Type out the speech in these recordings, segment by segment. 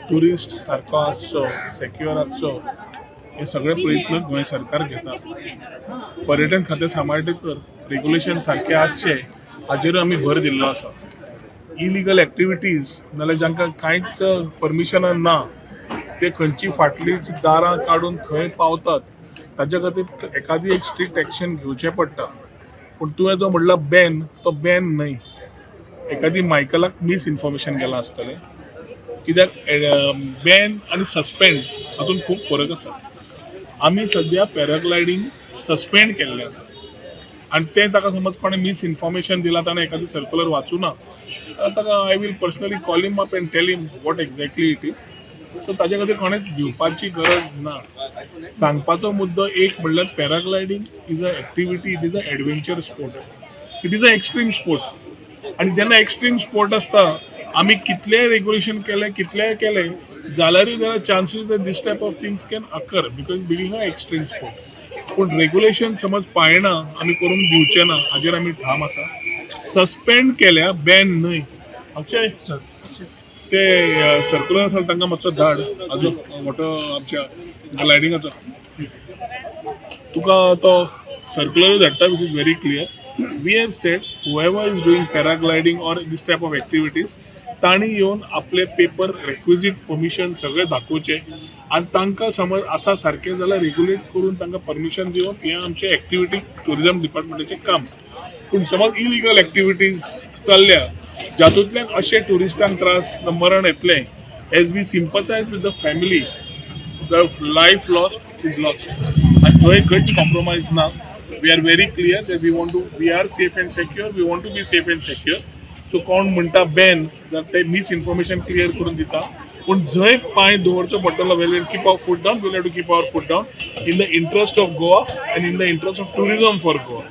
Tourist सारको आसचो, secure आसचो, हे सगळे प्रयत्न गोंय सरकार घेता. पर्यटन खातें सांबाळटकर रेग्युलेशन सारकें आसचें हाजेर आमी भर दिल्लो आसा. इलिगल एक्टिविटीज नाल्यार जांकां कांयच परमिशनां ना, ते खंयची फाटली दारां काडून खंय पावतात, ताच्या खातीर एकादी एक स्ट्रिक्ट एक्शन घेवचें पडटा. पूण तुवें जो म्हणला बॅन, तो बॅन न्हय. एकादी मायकलाक मिस इन्फॉर्मेशन गेलां आसतलें, कित्याक बॅन आनी सस्पेंड हातूंत खूब फरक आसा. आमी सद्या पॅराग्लायडींग सस्पेंड केल्लें आसा आनी तें ताका समज कोणें मिस इन्फॉर्मेशन दिलां, ताणें एखादी सर्कुलर वाचूं ना, जाल्यार ताका I will personally call him up and tell him what exactly it is. So ताजे खातीर कोणेंच भिवपाची गरज ना. सांगपाचो मुद्दो एक म्हणल्यार, paragliding is a activity, it is a adventure sport, it is a extreme sport. आनी जेन्ना एक्स्ट्रीम स्पोर्ट आसता, आमी कितलेय रेग्युलेशन केले, कितलेय केले जाल्यारूय there are chances that this type of things can occur because being a extreme sport. पूण रेग्युलेशन समज पाळना आमी करूंक दिवचे ना, हाजेर आमी ठाम आसा. सस्पेंड केल्या, बॅन न्हय. अक्षय, ते सर्कुलर आसा, तांकां मातसो धाड अजून मोटो आमच्या ग्लायडिंगाचो. तुका तो सर्कुलरूय धाडटा, which is very clear. We have said whoever is doing paragliding or this type of activities, तांणी येवन आपले पेपर, रेक्विजीट परमिशन सगळें दाखोवचें आनी तांकां समज आसा सारकें जाल्यार रेग्युलेट करून तांकां परमिशन दिवप हें आमचें एक्टिविटी, ट्युरिजम डिपार्टमेंटाचें काम. पूण समज इलिगल एक्टिविटीज चल्ल्या, जातूंतल्यान अशे ट्युरिस्टांक त्रास, मरण येतलें, as we sympathize with the family, the life lost is lost आनी थंय खंयच कॉम्प्रोमायज ना. We are very clear that we are safe and secure, we want to be safe and secure. So कोण म्हणटा बॅन जाल्यार ते miss information clear करून दिता. पूण जंय पांय दवरचो पडटलो, we'll keep our foot down, we'll to keep our foot down in the interest of Goa and in the interest of tourism for Goa.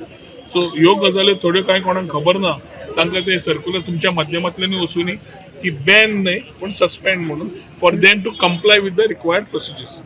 So ह्यो गजाली थोड्यो कांय कोणाक खबर ना, तांकां ते सर्कुलर तुमच्या माध्यमांतल्यानूय वचुनी की बॅन न्हय पूण सस्पेंड म्हणून, for them to comply with the required procedures.